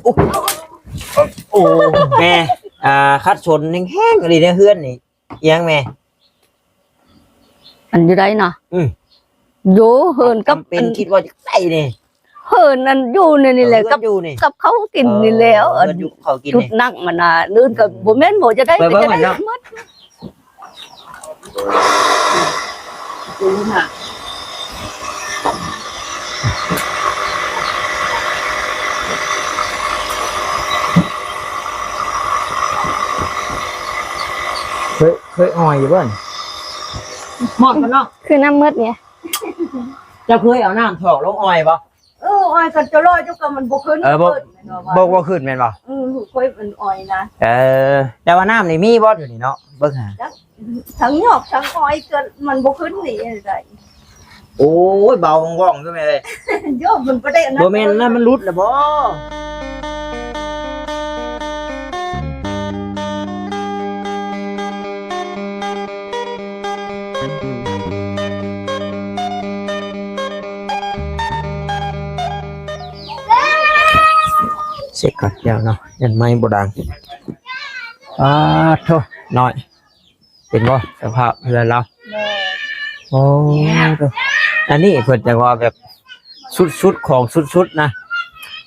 ໂອ້ ໂອ້ ແມ່ ອ່າ ຂັດສົນແຮງໆອີ່ຫຼີໃນເຮືອນນີ້. ອີຫຍັງແມ່? ອັນຢູ່ໃດນະ? ອືມ ຢູ່ເຮືອນກັບ ເປັນ ອັນ ຄິດວ່າຢາກໄດ້ນີ້ ເຮືອນນັ້ນຢູ່ໃນນີ້ແຫຼະ ເອີ ກັບ ຢູ່ນີ້ ກັບເຂົາກິນນີ້ແຫຼະ ເອີ ອັນ ຢູ່ເຂົາກິນນີ້ ຈຸດໜັກມັນນະ ອື່ນກໍ ອືມ ບໍ່ແມ່ນບໍ່ຈະໄດ້ ໄປເບິ່ງ ກໍຈະໄດ້ ມັນເນາະ ໝົດ. ເຄີຍ ເຄີຍອ່ອຍຢູ່ບໍ່? ໝົດແລ້ວເນາະ ຄືນ້ຳໝົດນີ້. ເຈົ້າເຄີຍເອົານ້ຳຖອກລົງອ່ອຍບໍ່? ເອີ ອ່ອຍກັນຈະລອຍ ເຈົ້າກໍມັນບໍ່ຂຶ້ນ ເອີ ບໍ່ ບໍ່ຂຶ້ນແມ່ນບໍ່? ເອີ ຂ້ອຍມັນອ່ອຍນະ. ເອີ ແຕ່ວ່ານ້ຳນີ້ມີບໍ່ຢູ່ນີ້ເນາະ? ເບິ່ງຫາ ທັງຍອກທັງອ່ອຍ ກໍມັນບໍ່ຂຶ້ນນີ້ໄດ໋. ໂອ້ຍ ເບົາວ່ອງໆຢູ່ແມ່ເອີຍ. ໂຍມ ມັນບໍ່ໄດ້ອັນນັ້ນ ບໍ່ແມ່ນນະ ມັນຫຼຸດແລ້ວບໍ່? ເຊັກກ່ອນ ດຽວເນາະ ຢ້ານໄມບໍ່ດັງ. ອາໂທ້ ນ້ອຍ ເຫັນບໍ່ສະພາບເຮືອນລາວ? ໂອ້ ອັນນີ້ເພິ່ນຈັ່ງວ່າແບບສຸດໆຂອງສຸດໆນະ.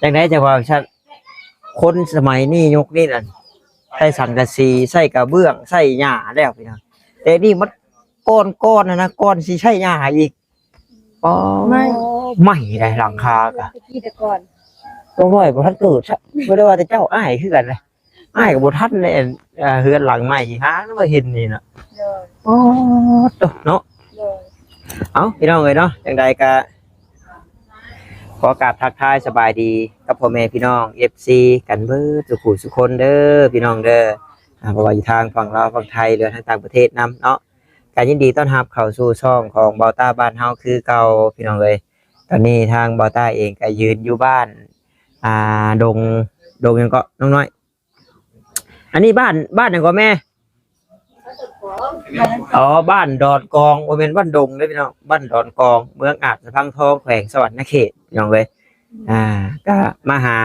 ຈັ່ງໃດຈັ່ງວ່າຊັ້ນ ຄົນສະໄໝນີ້ ຍຸກນີ້ນັ້ນ ໃຊ້ສັງກະສີ ໃຊ້ກະເບື້ອງ ໃຊ້ຫຍ້າແລ້ວພີ່ນ້ອງ. ແຕ່ນີ້ມັນກ່ອນໆຫັ້ນນະ ກ່ອນຊິໃຊ້ຫຍ້າອີກ. ອໍ ໄມ້ ໄມ້ໄດ໋ ຫຼັງຄາກະ ແຕ່ກີ້ແຕ່ກ່ອນ ນ້ອງນ້ອຍບໍ່ທັນເກີດຊະ. ບໍ່ໄດ້ວ່າແຕ່ເຈົ້າ ອ້າຍຄືກັນເດ້ ອ້າຍກໍບໍ່ທັນໄດ້ ເອີ ເຮືອນຫຼັງໃໝ່ຫາມາເຫັນນີ້ນະ. ໂດຍ ອໍ ໂທ້ເນາະ. ໂດຍ ເອົ້າ ພີ່ນ້ອງເອີຍເນາະ ຈັ່ງໃດກະຂໍກາບທັກທາຍສະບາຍດີກັບພໍ່ແມ່ພີ່ນ້ອງ ເອັຟຊີ ກັນເບິດສູ່ຜູ້ສູ່ຄົນເດີ ພີ່ນ້ອງເດີ. ອ່າ ບໍ່ວ່າຢູ່ທາງຝັ່ງລາວ ຝັ່ງໄທ ຫຼືວ່າທາງຕ່າງປະເທດນຳເນາະ ກໍຍິນດີຕ້ອນຮັບເຂົ້າສູ່ຊ່ອງຂອງເບົາຕ້າບ້ານເຮົາຄືເກົ່າ ພີ່ນ້ອງເອີຍ. ຕອນນີ້ທາງເບົາຕ້າເອງກໍຢືນຢູ່ບ້ານ ອ່າ ດົງ ດົງຫຍັງເກາະ ນ້ອງນ້ອຍ? ອັນນີ້ບ້ານ ບ້ານຫຍັງເກາະແມ່? ອໍ ບ້ານດອນກອງ ບໍ່ແມ່ນບ້ານດົງເດ້ພີ່ນ້ອງ ບ້ານດອນກອງ ເມືອງອາດສະພັງທອງ ແຂວງສະຫວັນນະເຂດ ພີ່ນ້ອງເອີຍ. ອ່າ ກໍມາຫາ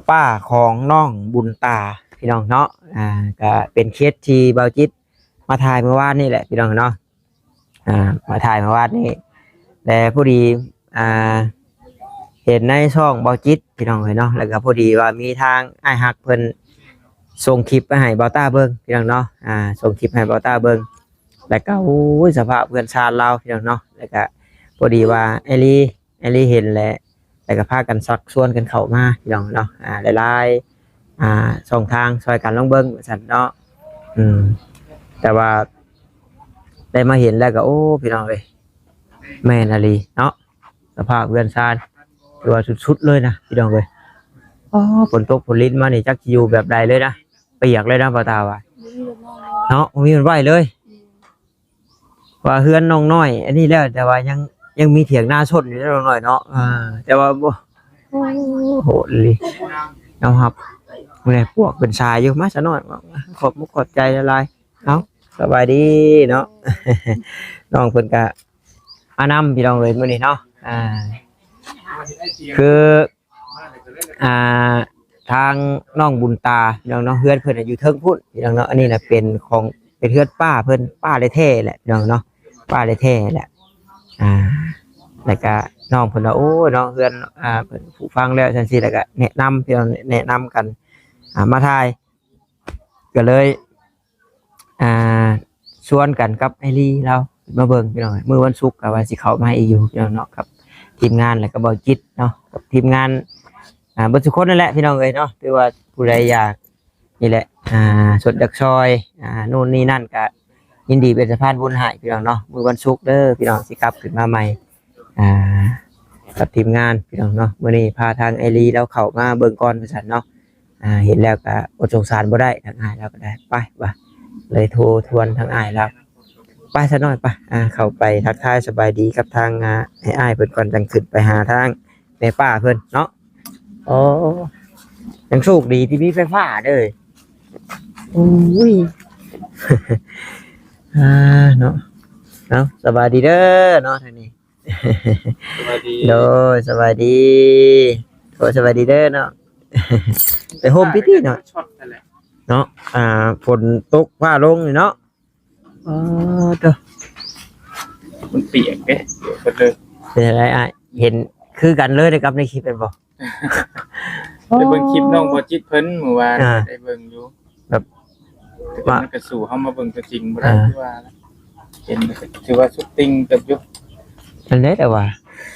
ປ້າຂອງນ້ອງບຸນຕາ ພີ່ນ້ອງເນາະ. ອ່າ ກໍເປັນເຂດທີ່ເບົາຈິດມາຖ່າຍມື້ວານນີ້ແຫຼະ ພີ່ນ້ອງເນາະ. ອ່າ ມາຖ່າຍເມື່ອວານນີ້ ແລະ ພໍດີ ອ່າ ເຫັນໃນຊ່ອງເບົາຈິດ ພີ່ນ້ອງເອີຍເນາະ ແລ້ວກໍພໍດີວ່າມີທາງອ້າຍຮັກເພິ່ນສົ່ງຄລິບໄປໃຫ້ເບົາຕ້າເບິ່ງ ພີ່ນ້ອງເນາະ. ອ່າ ສົ່ງຄລິບໃຫ້ເບົາຕ້າເບິ່ງ ແລ້ວກໍ ໂອ້ຍ ສະພາບເຮືອນຊານລາວ ພີ່ນ້ອງເນາະ. ແລ້ວກໍພໍດີວ່າອ້າຍລີ ແອລລີເຫັນແຫຼະ ແລ້ວກໍພາກັນຊັກຊວນກັນເຂົ້າມາ ພີ່ນ້ອງເນາະ. ອ່າ ຫຼາຍໆ ອ່າ ຊ່ອງທາງຊ່ອຍກັນລອງເບິ່ງວ່າຊັ້ນເນາະ. ອືມ ແຕ່ວ່າໄດ້ມາເຫັນແລ້ວກໍ ໂອ້ ພີ່ນ້ອງເອີຍ ແມ່ນອີ່ຫຼີເນາະ. ສະພາບເຮືອນຊານຖືວ່າສຸດໆເລີຍນະ ພີ່ນ້ອງເອີຍ. ອໍ ຝົນຕົກຝົນລິນມານີ້ ຈັກຊິຢູ່ແບບໃດເລີຍນະ ປຽກເລີຍນະ ພໍ່ຕາວ່າເນາະ ບໍ່ມີບ່ອນໄວ້ເລີຍ. ວ່າເຮືອນນ້ອງນ້ອຍອັນນີ້ແລ້ວ ແຕ່ວ່າຍັງ ຍັງມີຖຽງນາຊົນຢູ່ເດ້ນ້ອງນ້ອຍເນາະ. ອ່າ ແຕ່ວ່າບໍ່ ໂອ້ ໂຫດອີ່ຫຼີ ຍອມຮັບ. ມື້ໃດພວກເປັນຊາຍຢູ່ ມາຊະນ້ອຍ ຂອບມຸກຂອບໃຈຫຼາຍໆ. ເອົ້າ ສະບາຍດີເນາະ ນ້ອງເພິ່ນກະມານຳ ພີ່ນ້ອງເອີຍ ມື້ນີ້ເນາະ. ອ່າ ຄື ອ່າ ທາງນ້ອງບຸນຕາ ພີ່ນ້ອງເນາະ ເຮືອນເພິ່ນນະຢູ່ເທິງພຸ້ນ ພີ່ນ້ອງເນາະ. ອັນນີ້ນະເປັນຂອງ ເປັນເຮືອນປ້າເພິ່ນ ປ້າແທ້ໆແຫຼະ ພີ່ນ້ອງເນາະ ປ້າແທ້ໆແຫຼະ. ອ່າ ແລ້ວກະນ້ອງເພິ່ນວ່າ ໂອ້ຍ ເນາະ ເຮືອນ ອ່າ ເພິ່ນຜຸພັງແລ້ວ ຊັ້ນຊີ້ ແລ້ວກະແນະນຳ ພີ່ນ້ອງ ແນະນຳກັນ ອ່າ ມາຖ່າຍ ກໍເລີຍ ອ່າ ຊວນກັນກັບອ້າຍລີລາວມາເບິ່ງ ພີ່ນ້ອງ. ມື້ວັນສຸກກໍວ່າຊິເຂົ້າມາອີກຢູ່ ພີ່ນ້ອງເນາະ ກັບທີມງານ ແລ້ວກໍເບົາຈິດເນາະ ກັບທີມງານ ອ່າ ເບິດທຸກຄົນນັ້ນແຫຼະ ພີ່ນ້ອງເອີຍເນາະ. ຫຼືວ່າຜູ້ໃດຢາກ ນີ້ແຫຼະ ອ່າ ສົດຢາກຊ່ອຍ ອ່າ ໂນ່ນນີ້ນັ້ນ ກໍຍິນດີເປັນສະພານບຸນໃຫ້ ພີ່ນ້ອງເນາະ. ມື້ວັນສຸກເດີ ພີ່ນ້ອງ ຊິກັບຂຶ້ນມາໃໝ່ ອ່າ ກັບທີມງານ ພີ່ນ້ອງເນາະ. ມື້ນີ້ພາທາງອ້າຍລີລາວເຂົ້າມາເບິ່ງກ່ອນ ວ່າຊັ້ນເນາະ. ອ່າ ເຫັນແລ້ວກໍອົດສົງສານບໍ່ໄດ້ ທາງອ້າຍລາວກໍໄດ້ ໄປວ່າ ເລີຍໂທທວນທາງອ້າຍລາວ ໄປຊະນ້ອຍ ໄປ ອ່າ ເຂົ້າໄປທັກທາຍສະບາຍດີກັບທາງ ອ່າ ອ້າຍໆເພິ່ນກ່ອນ ຈັ່ງຂຶ້ນໄປຫາທາງແມ່ປ້າເພິ່ນເນາະ. ໂອ້ ຍັງໂຊກດີທີ່ມີໄຟຟ້າເດີ. ໂອ້ຍ ອ່າ ເນາະ ເອົາ ສະບາຍດີເດີເນາະ ທາງນີ້. ສະບາຍດີ ໂດຍ ສະບາຍດີ ໂອ້ ສະບາຍດີເດີເນາະ. ໄປໂຮມພິທີເນາະ ມັນຊັອດນັ້ນແຫຼະເນາະ. ອ່າ ຝົນຕົກຟ້າລົງນີ້ເນາະ. ອໍ ເດີ ມັນປຽກເດ້ ປຽກເບິດເລີຍ. ເປັນຈັ່ງໃດອ້າຍ ເຫັນຄືກັນເລີຍກັບໃນຄລິບແມ່ນບໍ່? ໄດ້ເບິ່ງຄລິບນ້ອງບໍ່ຈິດເພິ່ນມື້ວານ ອ່າ ໄດ້ເບິ່ງຢູ່ ແບບ ແຕ່ວ່າມັນກໍສູ້ເຮົາມາເບິ່ງຕົວຈິງບໍ່ໄດ້ ອ່າ ຄືວ່າ ເຫັນ ຖືວ່າສຸດຕິ່ງເຕີບຢູ່. ອັນໃດແຕ່ວ່າ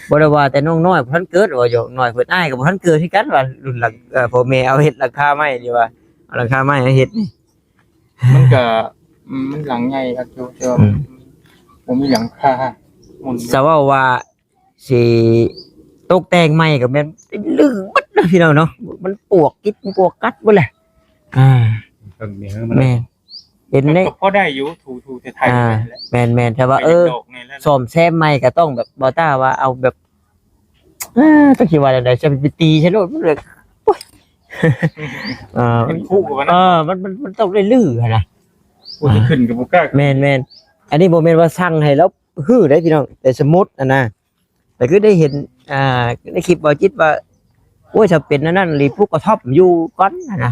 ບໍ່ໄດ້ວ່າແຕ່ນ້ອງນ້ອຍບໍ່ທັນເກີດ ວ່ານ້ອງນ້ອຍເພິ່ນ ອ້າຍກໍບໍ່ທັນເກີດຄືກັນ ວ່າລຸ້ນຫຼັງ ເອີ ພໍ່ແມ່ເອົາເຮັດຫຼັງຄາໄມ້ ຫຼືວ່າເອົາຫຼັງຄາໄມ້ມາເຮັດນີ້ ມັນກໍ ມັນຫຼັງໃຫຍ່ຄັກຢູ່ ແຕ່ວ່າ ອືມ ມັນບໍ່ມີຫຼັງຄາ. ສະເວົ້າວ່າ ຊິຕົກແຕ່ງໃໝ່ກໍແມ່ນລື່ນເບິດນະພີ່ນ້ອງເນາະ ມັນປວກກິດປວກກັດເບິດແຫຼະ. ອ່າ ເບິ່ງນີ້ ເອີ ມັນ ແມ່ນ ເຫັນ ມັນ ໃນ ກໍພໍໄດ້ຢູ່ ຖູໆໄຖໆ ອ່າ ໄປຫັ້ນແຫຼະ. ແມ່ນໆ ແຕ່ວ່າ ເອີ ເຮັດດອກແນ່ແລ້ວ ສ້ອມແຊມໃໝ່ກໍຕ້ອງແບບ ບໍ່ຕ້າວ່າເອົາແບບ ເອີ ຈັກຊິວ່າແນວໃດ ຈະໄປຕີໃສ່ໂລດ ມັນແບບ ໂອ້ຍ ເອີ ມັນ ເອີ ມັນ ມັນ ມັນຕ້ອງໄດ້ຮື້ຫັ້ນນະ ຜູ້ທີ່ຂຶ້ນກໍບໍ່ກ້າ. ແມ່ນໆ ອັນນີ້ບໍ່ແມ່ນວ່າສັ່ງໃຫ້ລາວຮື້ເດ້ພີ່ນ້ອງ ແຕ່ສົມມຸດຫັ້ນນະ ແຕ່ຄືໄດ້ເຫັນ ອ່າ ໃນຄລິບເວົ້າຈິດວ່າ ໂອ້ຍ ຖ້າເປັນອັນນັ້ນອີ່ຫຼີ ປູກກະທ່ອມຢູ່ກ່ອນຫັ້ນນະ.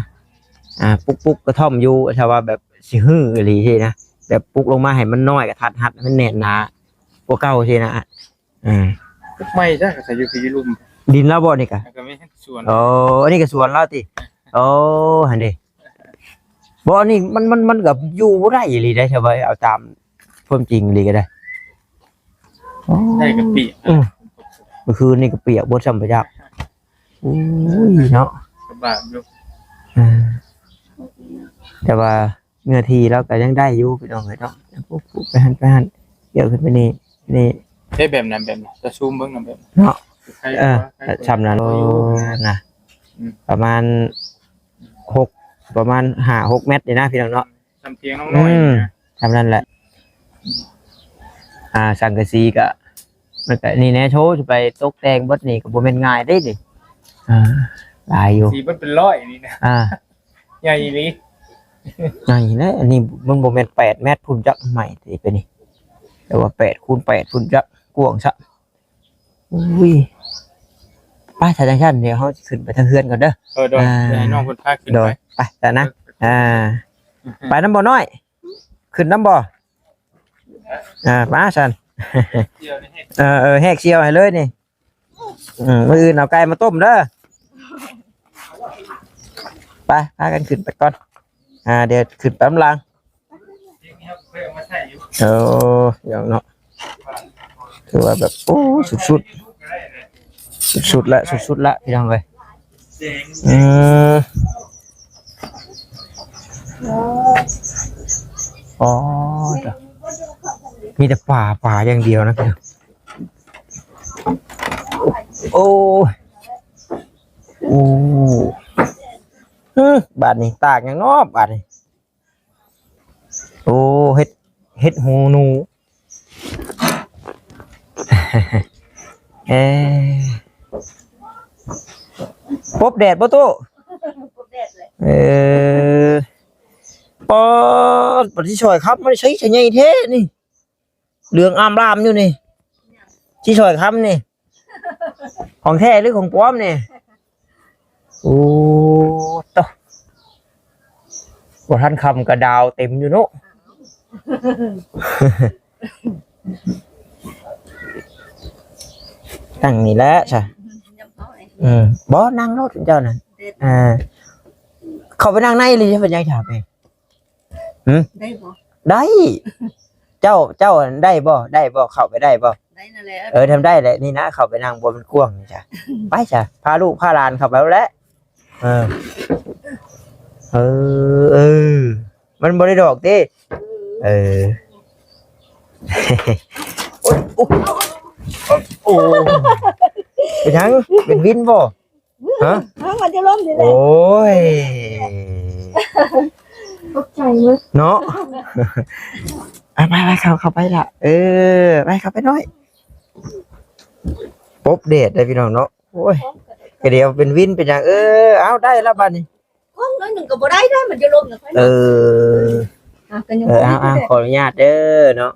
ອ່າ ປູກ ປູກກະທ່ອມຢູ່ ຖ້າວ່າແບບຊິຮື້ອີ່ຫຼີຊີ້ນະ ແບບປູກລົງມາໃຫ້ມັນນ້ອຍ ກະທັດຮັດ ໃຫ້ມັນແໜ້ນໜາກວ່າເກົ່າຊີ້ນະ. ອ່າ ປູກໃໝ່ຊະ ກໍໃສ່ຢູ່ທີ່ລຸ່ມ ດິນລາວບໍ່ນີ້ກະ? ແລ້ວກໍມີສວນ. ອໍ ອັນນີ້ກໍສວນລາວຕິ? ອໍ ຫັ້ນເດ. ບໍ່ ອັນນີ້ມັນ ມັນ ມັນກໍຢູ່ບໍ່ໄດ້ອີ່ຫຼີໄດ໋ ຖ້າວ່າເອົາຕາມຄວາມຈິງອີ່ຫຼີກໍໄດ້. ອໍ ໄດ້ກໍປຽກ ອືມ ເມື່ອຄືນນີ້ກໍປຽກເບິດຊ້ຳໄປຈັກ. ໂອ້ຍເນາະ ລຳບາກຢູ່. ອ່າ ແຕ່ວ່າ ເນື້ອທີ່ລາວກໍຍັງໄດ້ຢູ່ພີ່ນ້ອງເອີຍເນາະ. ປຸບໆ ໄປຫັ້ນໄປຫັ້ນ ລ້ຽວຂຶ້ນໄປນີ້ ນີ້ ເຮັດແບບນັ້ນ ແບບນັ້ນ ຈະຊູມເບິ່ງນຳ ແບບນັ້ນເນາະ. ເອີ ຊ່ຳນັ້ນ ໂອ້ ນະ ອືມ ປະມານຫົກ ປະມານຫ້າຫົກແມັດນີ້ນະພີ່ນ້ອງເນາະ. ຊ່ຳຖຽງນ້ອງນ້ອຍ ອືມ ນີ້ນະ ຊ່ຳນັ້ນແຫຼະ. ອ່າ ສັງກະສີກໍ ມັນກໍນີ້ແນ່ ໂທ ຊິໄປຕົກແຕ່ງເບິດນີ້ກໍບໍ່ແມ່ນງ່າຍເດ້ນີ້. ອ່າ ຫຼາຍຢູ່ ສີເບິດເປັນຮ້ອຍນີ້ນະ. ອ່າ ໃຫຍ່ອີ່ຫຼີ ໃຫຍ່ແຫຼະ. ອັນນີ້ມັນບໍ່ແມ່ນແປດແມັດພຸ້ນຈັກ ໄມ້ຕິໄປນີ້ ແຕ່ວ່າແປດຄູນແປດພຸ້ນຈັກ ກວ້າງຊະ. ໂອ້ຍ ໄປ ຖ້າຈັ່ງຊັ້ນ ດຽວເຮົາຊິຂຶ້ນໄປທາງເຮືອນກ່ອນເດີ. ເອີ ໂດຍ ອ່າ ໃຫ້ນ້ອງເພິ່ນພາຂຶ້ນ ໂດຍ ໄປ ໄປຊະນະ. ອ່າ ໄປນຳບໍ່ນ້ອຍ? ຂຶ້ນນຳບໍ່? ອ່າ ມາຊັ້ນ ເອີ ເອີ ແຫກສ່ຽວໃຫ້ເລີຍນີ້. ອືມ ມື້ອື່ນເອົາໄກ່ມາຕົ້ມເດີ. ໄປ ພາກັນຂຶ້ນໄປກ່ອນ. ອ່າ ດຽວຂຶ້ນໄປນຳຫຼັງ. ໂອ້ ພີ່ນ້ອງເນາະ ຖືວ່າແບບ ໂອ້ ສຸດໆ ສຸດໆລະ ສຸດໆລະ ພີ່ນ້ອງເອີຍ. ອືມ ອໍ ມີແຕ່ປ່າ ປ່າຢ່າງດຽວນະ. ໂອ້ ໂອ້ ເອີ ບາດນີ້ຕາກຫຍັງເນາະບາດນີ້? ໂອ້ ເຫັດ ເຫັດຫູໜູ. ເອີ ປົບແດດບໍ່ຕູ້? ປົບແດດແຫຼະ. ເອີ ປາດ ປາດ ຊິຊ່ອຍຄຳ ມັນໃຊ້ໃຫຍ່ແທ້ນີ້. ເຫຼືອງອາມລາມຢູ່ນີ້ ຊິຊ່ອຍຄຳນີ້ ຂອງແທ້ຫຼືຂອງປອມນີ້? ໂອ້ ໂຕ ບໍ່ທັນຄ່ຳກໍດາວເຕັມຢູ່ເນາະ. ນັ່ງນີ້ແຫຼະຊະ. ອືມ ບໍ່ ນັ່ງໂລດເຈົ້ານັ້ນ. ອ່າ ເຂົ້າໄປນັ່ງໃນອີ່ຫຼີ ເພິ່ນຍັງຖາມເອງ. ຫື? ໄດ້ບໍ່? ໄດ້. ເຈົ້າ ເຈົ້າໄດ້ບໍ່? ໄດ້ບໍ່? ເຂົ້າໄປໄດ້ບໍ່? ໄດ້ນັ້ນແຫຼະ. ເອີ ທຳໄດ້ແຫຼະ ນີ້ນະ ເຂົ້າໄປນັ່ງ ບໍ່ມັນກວ້າງນີ້ຈ້ະ. ໄປຈ້ະ ພາລູກພາຫຼານເຂົ້າໄປແຫຼະ. ເອີ ເອີ ເອີ ມັນບໍ່ໄດ້ດອກຕິ. ເອີ ໂອ້ຍ ໂອ້ ເປັນຫຍັງ? ເປັນວິນບໍ່? ຮະ? ຫາ ມັນຈະລົ້ມນີ້ແຫຼະ. ໂອ້ຍ ຕົກໃຈເວີ້ຍ ເນາະ. ອ່ະ ໄປໆ ເຂົ້າ ເຂົ້າໄປລະ. ເອີ ໄປ ເຂົ້າໄປໜ້ອຍ. ປົບແດດໄດ໋ພີ່ນ້ອງເນາະ. ໂອ້ຍ ກະດຽວເປັນວິນເປັນຫຍັງ. ເອີ ເອົາ ໄດ້ລະບາດນີ້. ຫ້ອງໜ້ອຍໜຶ່ງກໍບໍ່ໄດ້ເດີ ມັນຈະລົ້ມນະ. ເອີ ອ່ະ ກໍຍັງ ເອີ ເອົາ ຂໍອະນຸຍາດເດີເນາະ.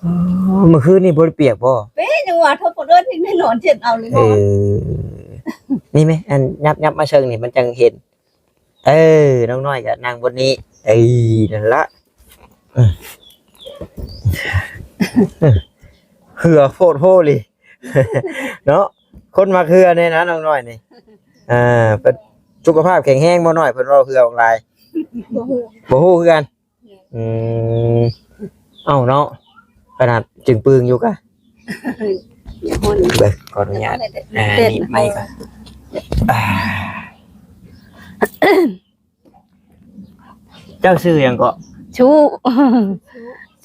ອໍ ມື້ຄືນນີ້ບໍ່ໄດ້ປຽກບໍ່? ເປ ຍັງວ່າ ເທົ່າປະເດີດນີ້ແນ່ນອນເຈັດເອົາເລີຍ. ເອີ ນີ້ແມ ອັນ ຍັບ ຍັບມາເຊິ່ງນີ້ ມັນຈັ່ງເຫັນ. ເອີ ນ້ອງນ້ອຍກໍນັ່ງບ່ອນນີ້. ເອີ ນັ້ນລະ. ເຫື່ອໂພດໂພລີ ເນາະ. ຄົນມັກເຫື່ອແນ່ນະ ນ້ອງນ້ອຍນີ້. ອ່າ ເພິ່ນສຸຂະພາບແຂງແຮງບໍ່ນ້ອຍ? ເພິ່ນເວົ້າເຫື່ອອອກຫຼາຍ. ບໍ່ຮູ້ ບໍ່ຮູ້ຄືກັນ. ອືມ ເອົ້າເນາະ ຂະໜາດຈຶ່ງປຶງຢູ່ກະ. ເບິ່ງ ຂໍອະນຸຍາດ ອ່າ ນີ້ໄມກ່ອນ. ອ່າ ເຈົ້າຊື່ຫຍັງເກາະ? ຊູ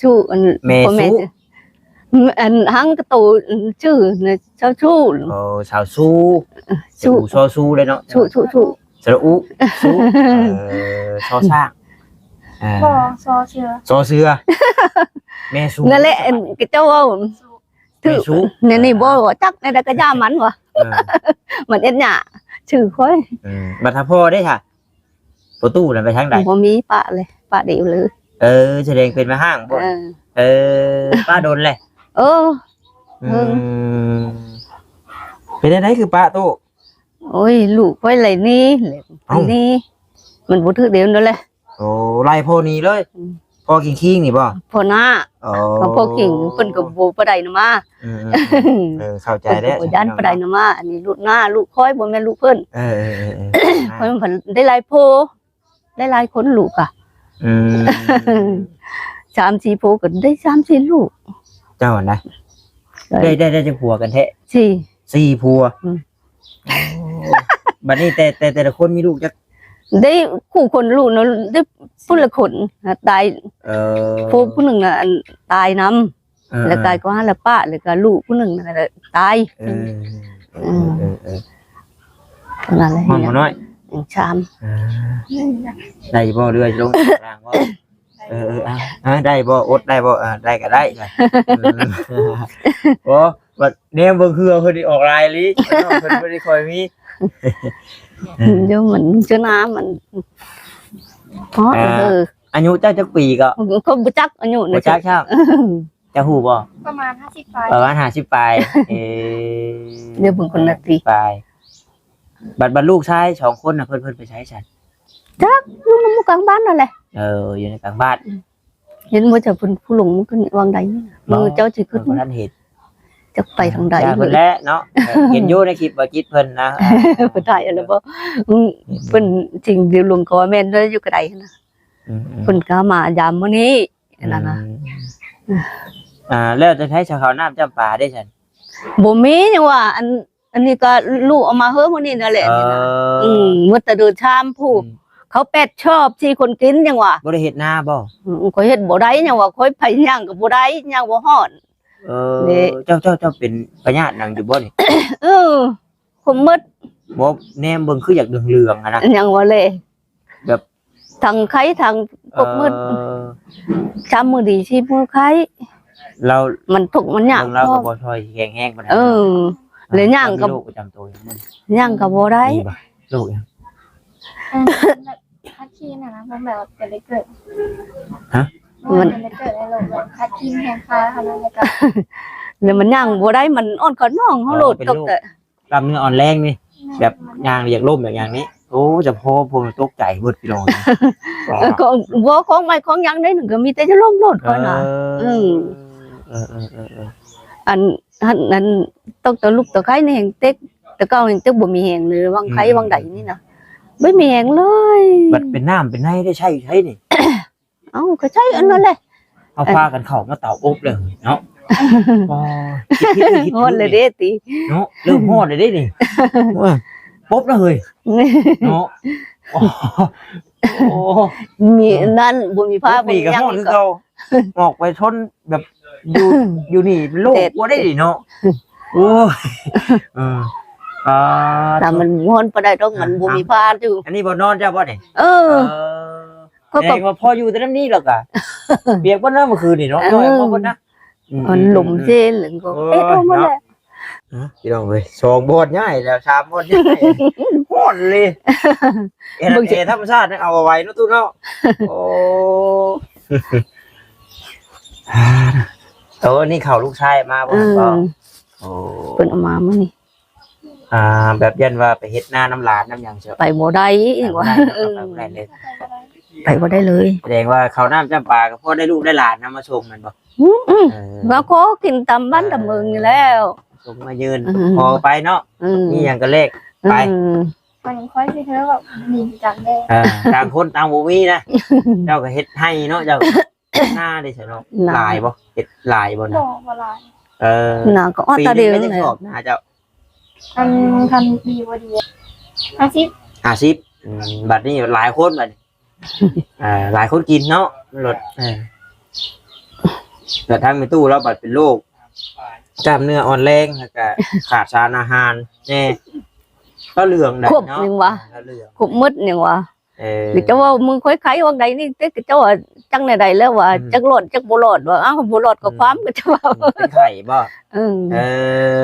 ຊູ ອັນ ແມ່ ພໍ່ແມ່ ຊູ ອັນ ຫັງກະໂຕ ຊື່ນະ ຊາວຊູ. ໂອ້ ຊາວຊູ. ເອີ ຊູ ຊໍຊູເດ້ເນາະ. ຊູ ຊູ ຊູ ສະຫຼະອຸ ຊູ. ເອີ ຊໍຊ້າງ. ອ່າ ບໍ່ ຊໍເສືອ ຊໍເສືອ. ແມ່ຊູ ນັ້ນແຫຼະ ອັນ ເຂົາເຈົ້າເວົ້າ ແມ່ຊູ ຖືກ ແນວນີ້ບໍ່ ຈັກແນວໃດກໍຢ່າມັນວ່າ. ເອີ ມັນເຮັດຫຍັງ ຊື່ຂ້ອຍ. ເອີ ບັດຖ້າພໍ່ເດ້ຫະ? ພໍ່ຕູ້ນັ້ນໄປທາງໃດ? ບໍ່ມີ ປະເລີຍ ປະດຽວເລີຍ. ເອີ ສະແດງເປັນແມ່ຮ້າງບໍ່? ເອີ ເອີ ປະດົນແຫຼະ. ເອີ ອືມ ເປັນຈັ່ງໃດຄືປະຕູ້? ໂອ້ຍ ລູກຂ້ອຍໄຫຼໜີ ເອົ້າ ໜີ ມັນບໍ່ຖືກດຽວນັ້ນແຫຼະ. ໂອ້ ໄລ່ພໍ່ໜີເລີຍ. ອືມ ພໍ່ຄີງໆນີ້ບໍ່? ພໍ່ໜ້າ. ອໍ ພໍ່ຄີງ ເພິ່ນກໍບໍ່ປານໃດນະມາ. ອືມໆໆ ເອີ ເຂົ້າໃຈແລ້ວ ເພິ່ນກໍບໍ່ຢ້ານປານໃດນະມາ. ອັນນີ້ລູກໜ້າ ລູກຂ້ອຍ ບໍ່ແມ່ນລູກເພິ່ນ. ເອີໆໆໆ ຂ້ອຍມັນໄດ້ຫຼາຍໂພ ໄດ້ຫຼາຍຄົນລູກກະ. ອືມ ສາມສີ່ໂພກໍໄດ້ສາມສີ່ລູກ. ເຈົ້າຫັ້ນນະ ໄດ້ ໄດ້ ໄດ້ຈັກຜົວກັນແທ້? ສີ່ ສີ່ຜົວ. ອືມ ໂອ້ ບັດນີ້ແຕ່ ແຕ່ ແຕ່ລະຄົນມີລູກຈັກ? ໄດ້ຄູ່ຄົນລູກເນາະ ໄດ້ຜູ້ລະຄົນ ຕາຍ. ເອີ ຜູ້ ຜູ້ໜຶ່ງນະ ອັນ ຕາຍນຳ. ເອີ ແລ້ວກາຍກໍຫາລະປະ ແລ້ວກະລູກຜູ້ໜຶ່ງນະຕາຍ. ເອີ ເອີ ເອີ ເອີ ນັ້ນແຫຼະ ຫ້ອງບໍ່ນ້ອຍ ສາມ. ເອີ ໄດ້ບໍ່ ເຫຼືອລົງລ່າງບໍ່? ເອີໆ ອ່າ ໄດ້ບໍ່ ອົດໄດ້ບໍ່? ອ່າ ໄດ້ກໍໄດ້. ເອີ ໂອ້ ບັດແນມເບິ່ງເຮືອເພິ່ນນີ້ອອກຫຼາຍອີ່ຫຼີ ເພິ່ນບໍ່ໄດ້ຄ່ອຍມີ. ເອີ ຢູ່ມັນຈະໜາມັນ ເພາະ ອ່າ ເອີ ອາຍຸເຈົ້າຈັກປີກໍ? ຂ້ອຍບໍ່ຈັກອາຍຸນະ ບໍ່ຈັກຊ້ຳ. ເຈົ້າຮູ້ບໍ່? ປະມານຫ້າສິບປາຍ ປະມານຫ້າສິບປາຍ. ເອີ ດຽວເບິ່ງຄົນລະຕີ ປາຍ. ບັດ ບັດລູກຊາຍສອງຄົນນະ ເພິ່ນ ເພິ່ນໄປໃສຊັ້ນ? ຈັກ ຢູ່ນຳໝູ່ກາງບ້ານນັ້ນແຫຼະ. ເອີ ຢູ່ໃນກາງບ້ານ. ອືມ ເຫັນບໍ່ເຈົ້າ ເພິ່ນຜູ້ລົງມາຂຶ້ນວັງໃດນີ້ນະ. ບໍ່ ມື້ເຈົ້າຊິຂຶ້ນ ເພິ່ນບໍ່ທັນເຫັນ ຈັກໄປທາງໃດ. ເອີ ເພິ່ນແຫຼະເນາະ. ເອີ ເຫັນຢູ່ໃນຄລິບບໍ່ຈິດເພິ່ນນະ. ເພິ່ນຖ່າຍແລ້ວບໍ່? ອືມ ເຫັນຢູ່ ເພິ່ນຈິງດຽວລົງກໍວ່າແມ່ນເດີ ຢູ່ກະໄດຫັ້ນນະ. ອືມໆ ເພິ່ນກໍມາຢາມມື້ນີ້. ອັນນັ້ນນະ ອືມ ອ່າ ແລ້ວຈັ່ງໃດຊະ ເຂົ້ານ້ຳຈ້ຳປາເດ້ຊັ້ນ? ບໍ່ມີ ຍັງວ່າ ອັນ ອັນນີ້ກໍລູກເອົາມາເຮີ້ມື້ນີ້ນັ້ນແຫຼະ. ເອີ ນີ້ນະ ອືມ ໝົດແຕ່ເດີນຊາມຜູ້ ອືມ ເຂົາແປດຊອບ ສີ່ຄົນກິນ ຍັງວ່າ. ບໍ່ໄດ້ເຮັດນາບໍ່? ອືມ ຂ້ອຍເຮັດບໍ່ໄດ້ ຍັງວ່າ ຂ້ອຍໄປຍ່າງກໍບໍ່ໄດ້ ຍ່າງບໍ່ຮອດ. ເອີ ເດ້ ເຈົ້າ ເຈົ້າ ເຈົ້າເປັນພະຍາດຫຍັງຢູ່ບໍ່ນີ້? ເອີ ຄົມໝົດ. ບໍ່ ແນມເບິ່ງຄືຢາກເຫຼືອງໆຫັ້ນນະ ຍັງວ່າແຫຼະ ແບບທັງໄຂ້ທັງຄົບໝົດ. ເອີ ສາມມື້ດີ ສີ່ມື້ໄຂ້. ລາວ ມັນທຸກມັນຍາກ ເບິ່ງລາວກໍບໍ່ຄ່ອຍແຂງແຮງປານໃດ. ເອີ ແລ້ວຍ່າງກໍ ມີໂລກປະຈຳໂຕຫຍັງບໍ່? ຍ່າງກໍບໍ່ໄດ້. ມີບໍ່? ໂລກຫຍັງ? ອັນ ແບບ ຄາດຄີນນະ ບໍ່ແມ່ນວ່າເປັນໄດ້ເກີດ. ຮະ? ບໍ່ແມ່ນເປັນໄດ້ເກີດໃນໂລກ ແບບຄາດຄີນແຮງຄາຂະໜາດນັ້ນ. ແລ້ວມັນຍ່າງບໍ່ໄດ້ ມັນອ່ອນຂອນນ້ອງເຮົາໂລດ. ອໍ ເປັນໂລກ ຕົກແຕ່ ກ້າມເນື້ອອ່ອນແຮງນີ້ ແມ່ນ ແບບຍ່າງຢາກລົ້ມ ຢາກຫຍັງນີ້. ໂອ້ ຈະພໍພວກຕົກໃຈເບິດພີ່ນ້ອງ. ເອີ ກໍບໍ່ຂອງໄມ້ຂອງຫຍັງໃດ ມັນກໍມີແຕ່ຈະລົ້ມໂລດຂ້ອຍນະ. ເອີ ເອີ ເອີ ເອີ ເອີ ອັນ ອັນ ອັນ ຕົກແຕ່ລຸກແຕ່ໄຄນີ້ແຮງເຕັກ ແຕ່ເກົ່າແຮງເຕັກ ບໍ່ມີແຮງເລີຍ ຫວ່າງໄຄຫວ່າງໃດນີ້ນະ ບໍ່ມີແຮງເລີຍ. ບັດເປັນນ້ຳເປັນໃນໄດ້ໃຊ້ໃສນີ້? ເອົ້າ ກໍໃຊ້ອັນນັ້ນແຫຼະ ເຮົາພາກັນເຂົ້າມາເຕົາອົບແລ້ວເນາະ. ອໍ ຄິດຜິດຄິດຖືກ ຮ້ອນແລ້ວເດ້ຕິເນາະ ເລີ່ມຮ້ອນແລ້ວເດ້ນີ້. ໂອ້ຍ ປົບແລ້ວເຮີ້ຍເນາະ. ໂອ້ ມີອັນນັ້ນ ບໍ່ມີຜ້າ ບໍ່ມີຫຍັງ ກໍຮ້ອນຄືເກົ່າ. ອອກໄປຊົນແບບ ຢູ່ ຢູ່ນີ້ໂລກກວ່າໄດ້ນີ້ເນາະ. ໂອ້ຍ ເອີ ອ່າ ຖ້າມັນຮ້ອນປານໃດດອກ ມັນບໍ່ມີຜ້າຢູ່. ອັນນີ້ບ່ອນນອນເຈົ້າບໍ່ນີ້? ເອີ ເອີ ຂ້ອຍກໍ ແສດງວ່າພໍຢູ່ແຕ່ນຳນີ້ແລ້ວກະ ປຽກເບິດນະມື້ຄືນນີ້ເນາະ. ເອີ ນ້ອຍບໍ່ເບິດນະ. ອືມ ມັນລົມເຈນ ເອີ ກໍເປັດອອກໝົດແຫຼະ. ເນາະ ພີ່ນ້ອງເອີຍ ສອງບ່ອນຍ້າຍແລ້ວ ສາມບ່ອນຍ້າຍ ຮ້ອນເລີຍ. ເອີ ເບິ່ງ ເອີ ທຳມະຊາດຍັງເອົາບໍ່ໄຫວເນາະ ຕູ້ເນາະ. ໂອ້ ໂອ້ ນີ້ເຂົ້າລູກຊາຍມາບໍ່? ເອີ ບໍ່ ໂອ້ ເພິ່ນເອົາມາມື້ນີ້. ອ່າ ແບບຢ້ານວ່າໄປເຮັດນານຳຫຼານນຳຫຍັງເຈົ້າ ໄປບໍ່ໄດ້ ໄປບໍ່ໄດ້ ວ່າ ເນາະ ເອີ ໄປບໍ່ໄດ້ເລີຍ ໄປບໍ່ໄດ້ເລີຍ ແສດງວ່າເຂົ້ານ້ຳຈຳປາກໍພໍໄດ້ລູກໄດ້ຫຼານນຳມາສົ່ງແມ່ນບໍ່? ອືມ ເອີ ວ່າຂໍກິນຕາມບ້ານຕາມເມືອງນີ້ແລ້ວ ສົ່ງມາຍື່ນ ອືມ ຂໍໄປເນາະ ອືມ ມີຫຍັງກໍແລກໄປ ອືມ ມັນຄ່ອຍຊິເທື່ອແບບມີຈັກແດ່ ເອີ ຕ່າງຄົນຕ່າງບໍ່ມີນະ ເຈົ້າກໍເຮັດໄຮ່ເນາະ ເຈົ້າ ນາເດ້ຊະເນາະ ນາ ຫຼາຍບໍ່? ເຮັດຫຼາຍບໍ່ນະ? ບໍ່ ບໍ່ຫຼາຍ ເອີ ນາກໍອອກ ປີໜຶ່ງ ຕາດຽວ ກໍຈັກ ແຫຼະ ສອບນາເຈົ້າ? ອັນ ຄັນດີບໍ່ດີ ຫ້າສິບ ຫ້າສິບ ອືມ ບັດນີ້ຫຼາຍຄົນບັດນີ້ ອ່າ ຫຼາຍຄົນກິນເນາະ ລົດ ເອີ ແລ້ວທາງແມ່ຕູ້ລາວບັດເປັນໂລກກ້າມເນື້ອອ່ອນແຮງ ແລ້ວກໍຂາດສານອາຫານແດ່ ລາວເຫຼືອງໃດເນາະ ຄົບຍັງວ່າ ລາວເຫຼືອງ ຄົບໝົດຍັງວ່າ ເອີ ເຈົ້າເວົ້າມື້ຂ້ອຍໄຂ້ຫວ່າງໃດນີ້ ເຈົ້າວ່າຈັ່ງໃດແລ້ວວ່າ ອືມ ຈັກລອດຈັກບໍ່ລອດວ່າ ອ້າວ ບໍ່ລອດກໍ ອືມ ຄວາມ ເຂົາເຈົ້າເວົ້າ ອືມ ເປັນໄຂ້ບໍ່? ເອີ ເອີ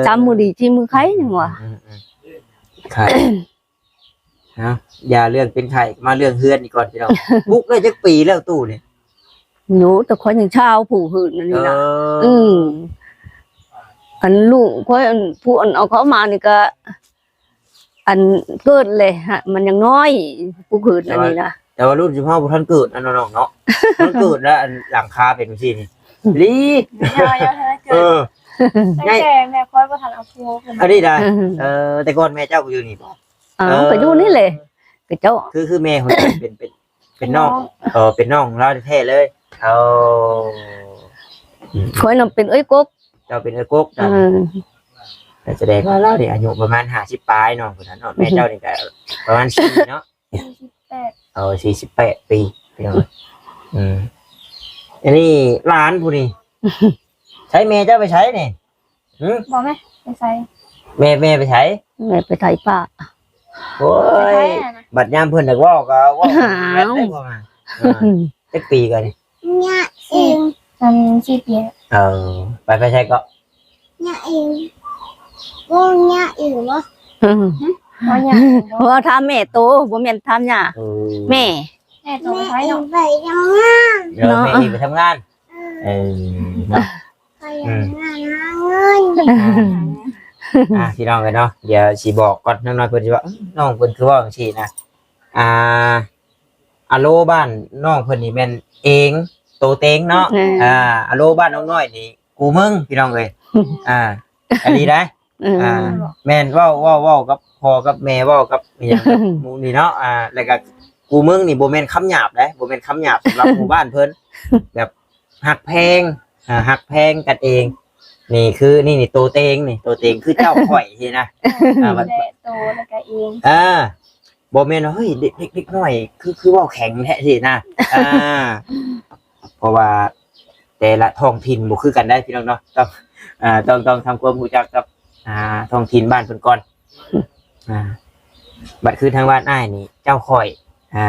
ສາມມື້ດີສີ່ມື້ໄຂ້ຫຍັງວ່າ ອືມ ອືມ ອືມ ໄຂ້ ເອົາ ຢ່າເລື່ອງເປັນໄຂ້ ມາເລື່ອງເຮືອນນີ້ກ່ອນພີ່ນ້ອງ ປຸກໄດ້ຈັກປີແລ້ວຕູ້ນີ້? ໂອ້ ແຕ່ຂ້ອຍຍັງຊາວຜູ້ເຮືອນອັນນີ້ນະ ເອີ ອືມ ອັນລູກຂ້ອຍ ອັນຜູ້ອັນເອົາເຂົ້າມານີ້ກໍ ອັນເກີດເລີຍ ມັນຍັງນ້ອຍ ຜູ້ເກີດອັນນີ້ນະ ແຕ່ວ່າ ແຕ່ວ່າລຸ້ນຊຸມເຮົາບໍ່ທັນເກີດ ອັນນ້ອງໆເນາະ ມັນເກີດແລ້ວ ອັນຫຼັງຄາເປັນຈັ່ງຊີ້ນີ້ ອືມ ລີ ຍັງ ຍັງບໍ່ທັນເກີດ ເອີ ຕັ້ງແຕ່ແມ່ຂ້ອຍບໍ່ທັນເອົາຜົວຂຶ້ນມາ ອັນນີ້ນະ ອືມ ເອີ ແຕ່ກ່ອນແມ່ເຈົ້າກໍຢູ່ນີ້ບໍ່? ເອີ ເອີ ກໍຢູ່ນີ້ແຫຼະ ກໍເຈົ້າ ຄື ຄືແມ່ຂອງເຈົ້າເປັນ ເປັນ ເປັນນ້ອງ ເອີ ເປັນນ້ອງລາວແທ້ໆເລີຍ ເອົາ ຂ້ອຍນຳເປັນເອື້ອຍກົກ ເຈົ້າເປັນເອື້ອຍກົກ ເອີ ກໍສະແດງວ່າລາວນີ້ອາຍຸປະມານຫ້າສິບປາຍເນາະ ຜູ້ນັ້ນເນາະ ແມ່ເຈົ້ານີ້ກໍປະມານສີ່ເນາະ ສີ່ສິບແປດ ເອີ ສີ່ສິບແປດປີ ພີ່ນ້ອງ ອືມ ອັນນີ້ຫຼານຜູ້ນີ້ ໃສແມ່ເຈົ້າໄປໃສນີ້? ຫຶ ບໍ່ແມ່ ໄປໃສ? ແມ່ ແມ່ໄປໃສ? ແມ່ໄປໄຖປ່າ ໂອ້ຍ ໄປໄຖຫັ້ນນະ ບັດຍາມເພິ່ນຢາກເວົ້າກໍເວົ້າ ອ້າວ ແມ່ນໄດ້ບໍ່ມາ ເອີ ຈັກປີກ່ອນນີ້? ຍະເອງ ອັນສີ່ປີ ເອີ ໄປ ໄປໃສເກາະ? ຍະເອງ ໂອ້ ຍະເອງບໍ່? ອືມ ຫຶ ວ່າຍະເອງບໍ່? ວ່າຖາມແມ່ໂຕ ບໍ່ແມ່ນຖາມຍ່າ ເອີ ແມ່ ແມ່ໂຕໄປເນາະ ແມ່ເອງໄປທຳງານ ເອີ ເນາະ ແມ່ເອງໄປທຳງານ ເອີ ເນາະ ໄປທຳງານຫາເງິນ ອືມ ອ່າ ພີ່ນ້ອງເອີຍເນາະ ດຽວຊິບອກກ່ອນ ນ້ອງນ້ອຍເພິ່ນຊິວ່າ ເອີ ນ້ອງເພິ່ນຄືເວົ້າຈັ່ງຊີ້ນະ ອ່າ ອາໂລບ້ານນ້ອງເພິ່ນນີ້ແມ່ນເອງ ໂຕເຕັງເນາະ ເອີ ອ່າ ອາໂລບ້ານນ້ອງນ້ອຍນີ້ ກູເມິງ ພີ່ນ້ອງເອີຍ ອ່າ ອັນນີ້ໄດ໋ ເອີ ອ່າ ແມ່ນ ເວົ້າ ເວົ້າ ເວົ້າກັບພໍ່ກັບແມ່ ເວົ້າກັບອີ່ຫຍັງ ໝູ່ນີ້ເນາະ ອ່າ ແລ້ວກໍກູເມິງນີ້ບໍ່ແມ່ນຄຳຫຍາບເດ້ ບໍ່ແມ່ນຄຳຫຍາບສຳລັບໝູ່ບ້ານເພິ່ນ ແບບ ຮັກແພງ ອ່າ ຮັກແພງກັນເອງ ນີ້ຄື ນີ້ ນີ້ໂຕເຕັງ ນີ້ໂຕເຕັງຄືເຈົ້າຂ້ອຍຊີ້ນະ ອ່າ ແຕ່ໂຕແລ້ວກໍເອງ ອ່າ ບໍ່ແມ່ນວ່າ ເຮີ້ຍ ເດັກ ເດັກ ເດັກນ້ອຍ ຄື ຄືເວົ້າແຂງແທ້ຊີ້ນະ ອ່າ ເພາະວ່າແຕ່ລະທ້ອງຖິ່ນບໍ່ຄືກັນໄດ໋ ພີ່ນ້ອງເນາະ ຕ້ອງ ອ່າ ຕ້ອງ ຕ້ອງທຳຄວາມຮູ້ຈັກກັບ ອ່າ ທ້ອງຖິ່ນບ້ານເພິ່ນກ່ອນ ອ່າ ບັດຄືທາງບ້ານອ້າຍນີ້ ເຈົ້າຂ້ອຍ ອ່າ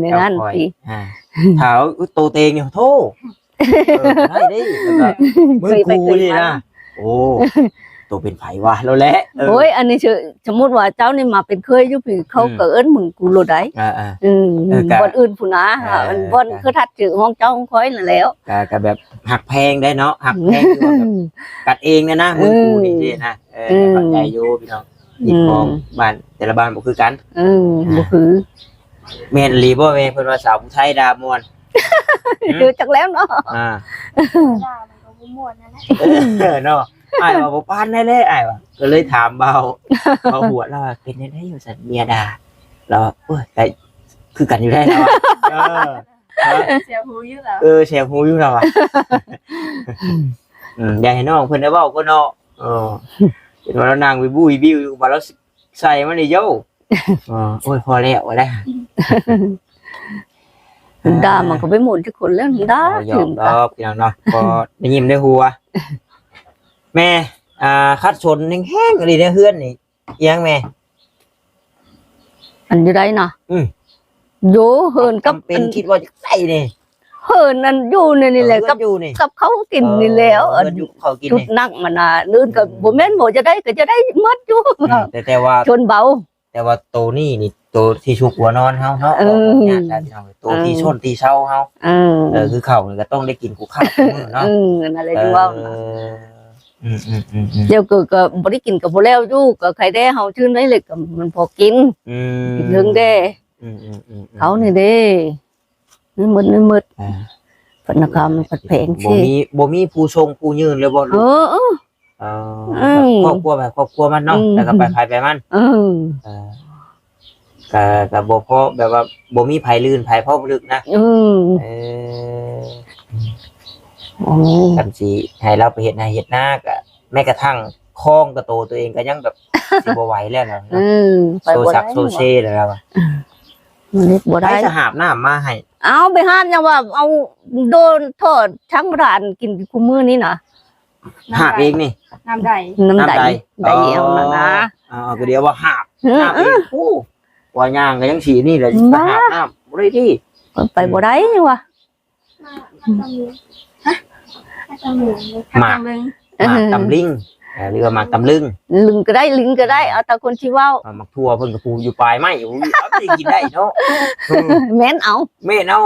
ແນວນັ້ນ ເຈົ້າຂ້ອຍ ຕິ ອ່າ ຖ້າເອົາໂຕເຕັງນີ້ ໂທ້ ເອີ ໄດ້ເດ້ ແລ້ວກໍເມືອງກູນີ້ນະ ໂອ້ ໂຕເປັນໃຜວະ ແລ້ວແຫຼະ ເອີ ໂອ້ຍ ອັນນີ້ ສົມມຸດວ່າເຈົ້ານີ້ມາເປັນເຂີຍຢູ່ພີ້ ເຂົາ ອືມ ກໍເອີ້ນເມືອງກູໂລດໄດ໋ ອ່າໆ ອືມ ເອີ ກໍ ບ່ອນອື່ນພຸ້ນນະ ອ່າ ບ່ອນຄືທັດຊື່ຂອງເຈົ້າຂອງຂ້ອຍນັ້ນແລ້ວ ກໍ ກໍແບບຮັກແພງໄດ໋ເນາະ ຮັກແພງ ຄືວ່າແບບກັນເອງນະນະ ເອີ ເມືອງກູນີ້ຊີ້ນະ ເອີ ເອີ ເຂົ້າໃຈຢູ່ພີ່ນ້ອງ ອືມ ຮີດຄອງບ້ານແຕ່ລະບ້ານບໍ່ຄືກັນ ເອີ ອ່າ ບໍ່ຄື ແມ່ນອີ່ຫຼີບໍ່ແມ່ ເພິ່ນວ່າສາວຜູ້ໄທດ່າມ່ວນ? ຫື ເອີ ຈັກແລ້ວເນາະ ອ່າ ດ່າມັນກໍບໍ່ມ່ວນນັ້ນແຫຼະ ເອີ ເນາະ ອ້າຍວ່າບໍ່ປານໃດແຫຼະ ອ້າຍວ່າ ກໍເລີຍຖາມບ່າວ ບ່າວຫວດ ລາວວ່າເປັນຈັ່ງໃດວ່າຊັ້ນ ເມຍດ່າ ລາວວ່າ ໂອ້ຍ ກໍຄືກັນຢູ່ແລ້ວ ລາວວ່າ ເອີ ແສບຫູຢູ່ລາວ ເອີ ແສບຫູຢູ່ລາວວ່າ ອືມ ຢາກໃຫ້ນ້ອງເພິ່ນໄດ້ເວົ້າກ່ອນເນາະ ເອີ ເຫັນວ່າລາວນັ່ງວິວວິວຢູ່ ວ່າລາວໃສ່ມານີ້ໂຢ ເອີ ໂອ້ຍ ພໍແລ້ວ ວ່າແລ້ວ ດ່າມັນກໍໄປໝູນຈັກຄົນແລ້ວ ດ່າ ບໍ່ຢອກດອກ ພີ່ນ້ອງເນາະ ພໍໄດ້ຍິ້ມໄດ້ຫົວ ແມ່ ອ່າ ຂັດສົນແຮງໆ ອີ່ຫຼີໃນເຮືອນນີ້ ອີ່ຫຍັງແມ່? ອັນຢູ່ໃດນະ? ອືມ ໂຢ ເຮືອນກັບ ຈຳເປັນ ອັນ ຄິດວ່າຢາກໄດ້ນີ້ ເຮືອນອັນຢູ່ໃນນີ້ແຫຼະ ເອີ ກັບ ກັບເຂົ້າກິນນີ້ແຫຼະ ເອີ ອັນ ເຮືອນຢູ່ເຂົ້າກິນນີ້ ຈຸດໜັກມັນນະ ອື່ນກໍ ອືມ ບໍ່ແມ່ນບໍ່ຈະໄດ້ ກໍຈະໄດ້ໝົດຢູ່ ອືມ ແຕ່ ແຕ່ວ່າ ຊົນເບົາ ແຕ່ວ່າໂຕນີ້ນີ້ ໂຕທີ່ຊຸກຫົວນອນເຮົາເນາະ ເອີ ຂໍອະນຸຍາດນະ ພີ່ນ້ອງ ໂຕທີ່ ເອີ ຊົນທີ່ເຊົາເຮົາ ເອີ ເອີ ຄືເຂົ້ານີ້ກໍຕ້ອງໄດ້ກິນຄູ່ຂ້າວຄູ່ມື້ເນາະ ເອີ ນັ້ນແຫຼະ ເອີ ຈຶ່ງເວົ້ານະ ເອີ ອືມໆໆໆ ແລ້ວກໍ ກໍບໍ່ໄດ້ກິນກໍບໍ່ແລ້ວຢູ່ ກໍໃຄແດ່ເຮົາຊື່ນໄດ້ເລັກກໍມັນພໍກິນ ອືມ ກິນເທິງແດ່ ອືມໆໆໆ ເຂົານີ້ເດ້ ນີ້ໝົດ ນີ້ໝົດ ອ່າ ພັດນະຄາມພັດແພງ ບໍ່ມີ ຊິ ບໍ່ມີຜູ້ສົ່ງຜູ້ຍື່ນເລີຍບໍ່? ເອີ ເອີ ເອີ ອືມ ຄອບຄົວໄປຄອບຄົວມັນເນາະ ອືມ ແລ້ວກໍໄປໃຜໄປມັນ ເອີ ເອີ ກະ ກະບໍ່ພໍ ແບບວ່າບໍ່ມີໃຜລື່ນໃຜພໍລຶກນະ ອືມ ເອີ ໂອ້ຍ ຄັນຊິໃຫ້ລາວໄປເຮັດໄຮ່ເຮັດນາ ກະແມ້ກະທັ່ງຄອງກະໂຕຕົວເອງກະຍັງແບບ ຊິບໍ່ໄຫວແລ້ວນະ ອືມ ໄປບໍ່ໄດ້ ໂຊຊັກໂຊເຊແລ້ວລາວວ່າ ອືມ ມັນເຮັດບໍ່ໄດ້ ໃຜຈະຫາບນ້ຳມາໃຫ້? ເອົາ ໄປຫາບຫຍັງວ່າ ເອົາໂດນທອດທາງບ້ານກິນຄູ່ມື້ນີ້ນະ ຫາບເອງນີ້ ນ້ຳໃດ ນ້ຳໃດ ນ້ຳໃດ ໃດເອວນັ້ນນະ ອໍ ອໍ ກໍດຽວວ່າຫາບ ເອີ ນ້ຳເອງ ເອີ ໂອ້ ວ່າຍ່າງກໍຍັງຊິນີ້ແຫຼະ ບ້າ ຫາບນ້ຳບໍ່ໄດ້ຕິ ໄປບໍ່ໄດ້ຫວາ ໝາກ ໝາກຕຳລິງ ເອີ ຫຼືວ່າໝາກຕຳລຶງ ລຶງກໍໄດ້ ລິງກໍໄດ້ ເອົາຕາຄົນຊິເວົ້າ ເອົາໝາກຖົ່ວເພິ່ນກໍປູກຢູ່ປາຍໄມ້ ໂອ້ຍ ເອົາໄປກິນໄດ້ເນາະ ເອີ ແມ່ນເອົາ ແມ່ນເອົາ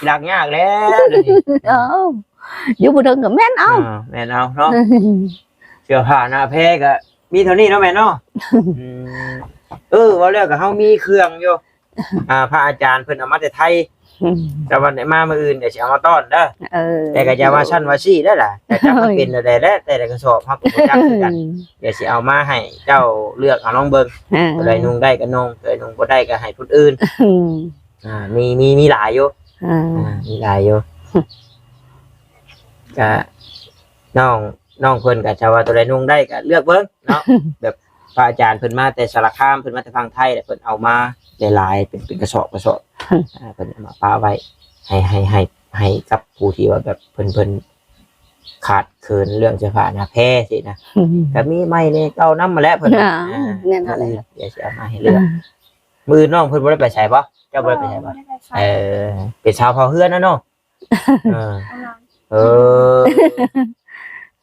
ລາກຍາກແລ້ວດຽວນີ້ ເອີ ຢູ່ຜູ້ເທິງກໍແມ່ນເອົາ ອ່າ ແມ່ນເອົາເນາະ ເສື້ອຜ້າໜ້າແພກໍມີເທົ່ານີ້ເນາະແມ່ເນາະ ອືມ ເອີ ເວົ້າແລ້ວກໍເຮົາມີເຄື່ອງຢູ່ ອ່າ ພະອາຈານເພິ່ນເອົາມາແຕ່ໄທ ອືມ ແຕ່ວ່າໄດ້ມາມື້ອື່ນດຽວຊິເອົາມາຕ້ອນເດີ ເອີ ແຕ່ກໍຢ່າວ່າຊັ້ນວ່າຊີ້ເດີລະ ແຕ່ຈັກມັນເປັນແນວໃດແຫຼະ ແຕ່ລະກະສອບເຮົາກໍບໍ່ຈັກຄືກັນ ອືມ ດຽວຊິເອົາມາໃຫ້ເຈົ້າເລືອກເອົາລອງເບິ່ງ ເອີ ຕົວໃດນຸ່ງໄດ້ກໍນຸ່ງ ຕົວໃດນຸ່ງບໍ່ໄດ້ກໍໃຫ້ຜູ້ອື່ນ ອືມ ອ່າ ມີ ມີ ມີຫຼາຍຢູ່ ອ່າ ອ່າ ມີຫຼາຍຢູ່ ກະນ້ອງ ນ້ອງເພິ່ນກໍຈະວ່າຕົວໃດນຸ່ງໄດ້ກໍເລືອກເບິ່ງເນາະ ແບບພະອາຈານເພິ່ນມາແຕ່ສາລະຄາມ ເພິ່ນມາແຕ່ຝັ່ງໄທ ແລ້ວເພິ່ນເອົາມາຫຼາຍໆ ເປັນ ເປັນກະສອບກະສອບ ອ່າ ເພິ່ນເອົາມາປະໄວ້ໃຫ້ ໃຫ້ ໃຫ້ ໃຫ້ກັບຜູ້ທີ່ວ່າແບບເພິ່ນ ເພິ່ນຂາດເຂີນເລື່ອງເສື້ອຜ້າໜ້າແພຊີ້ນະ ກໍມີໃໝ່ແດ່ເກົ່ານຳຫັ້ນແຫຼະເພິ່ນ ອ່າ ອ່າ ແມ່ນແລ້ວ ດຽວຊິເອົາມາໃຫ້ເລືອກ ມື້ອື່ນນ້ອງເພິ່ນບໍ່ໄດ້ໄປໃສບໍ່? ເຈົ້າບໍ່ໄດ້ໄປໃສບໍ່? ບໍ່ ບໍ່ໄດ້ໄປໃສ ເອີ ເປັນສາວເຝົ້າເຮືອນນະເນາະ ເອີ ເອີ